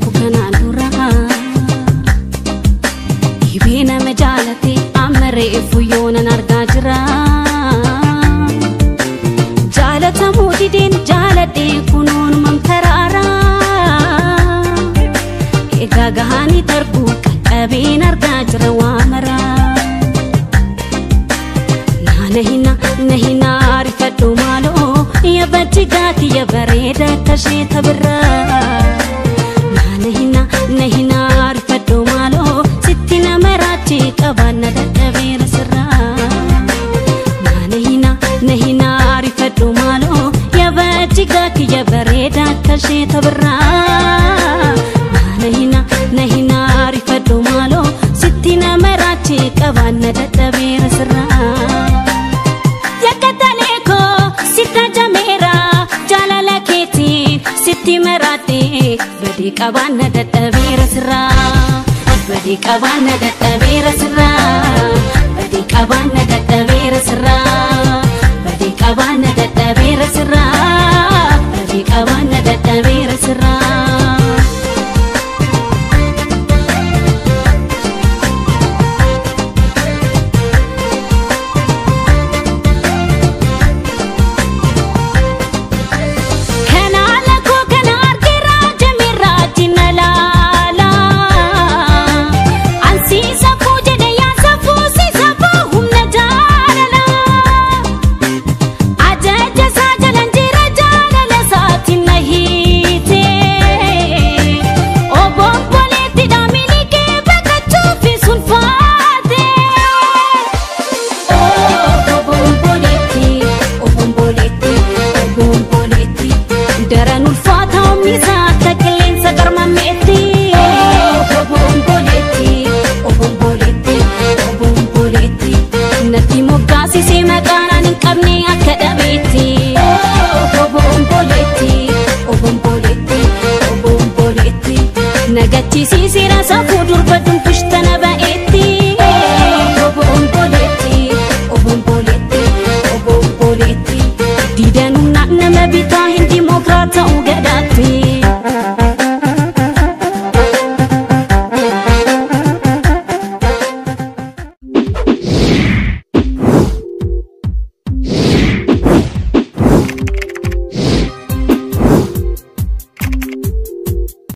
beeku kanaan dura. Dhibee nama jaalate amma reefu yoonan argaa jira. Jaalatamuu dideen jaaladhee kunuun mamtaraara. Egaa gahanii darbuu qaqqabeen argaa jira waa mara. Nahina nahina arifadhu maaloo yabachi gaati yabareeda akka ishee tabirra. Nahina nahina arifadhu maaloo sitti nama raachi qabaanna dadhabeera sirra. Nahina nahina arifadhu maaloo yabachi gaati yabareeda akka ishee tabirra. Nahina nahina arifadhu maaloo sitti nama raachi qabaanna dadhabeera sirra. Sitti maraate badii qabaanna dadhabeera sirraa. Badii qabaanna dadhabeera sirraa. Badii qabaanna dadhabeera sirraa. Badii qabaanna dadhabeera sirraa. Badii qabaanna dadhabeera sirraa. Daran ulfaata omnisaa akka qilleensa garmameetti. Obomboleetti, obomboleetti, obomboleetti. Natti moggaasisee maqaan ani hin qabne akka dhabeetti. Obomboleetti, obomboleetti, obomboleetti. Nagachiisiseera safuu durba dumbishtana ba'e.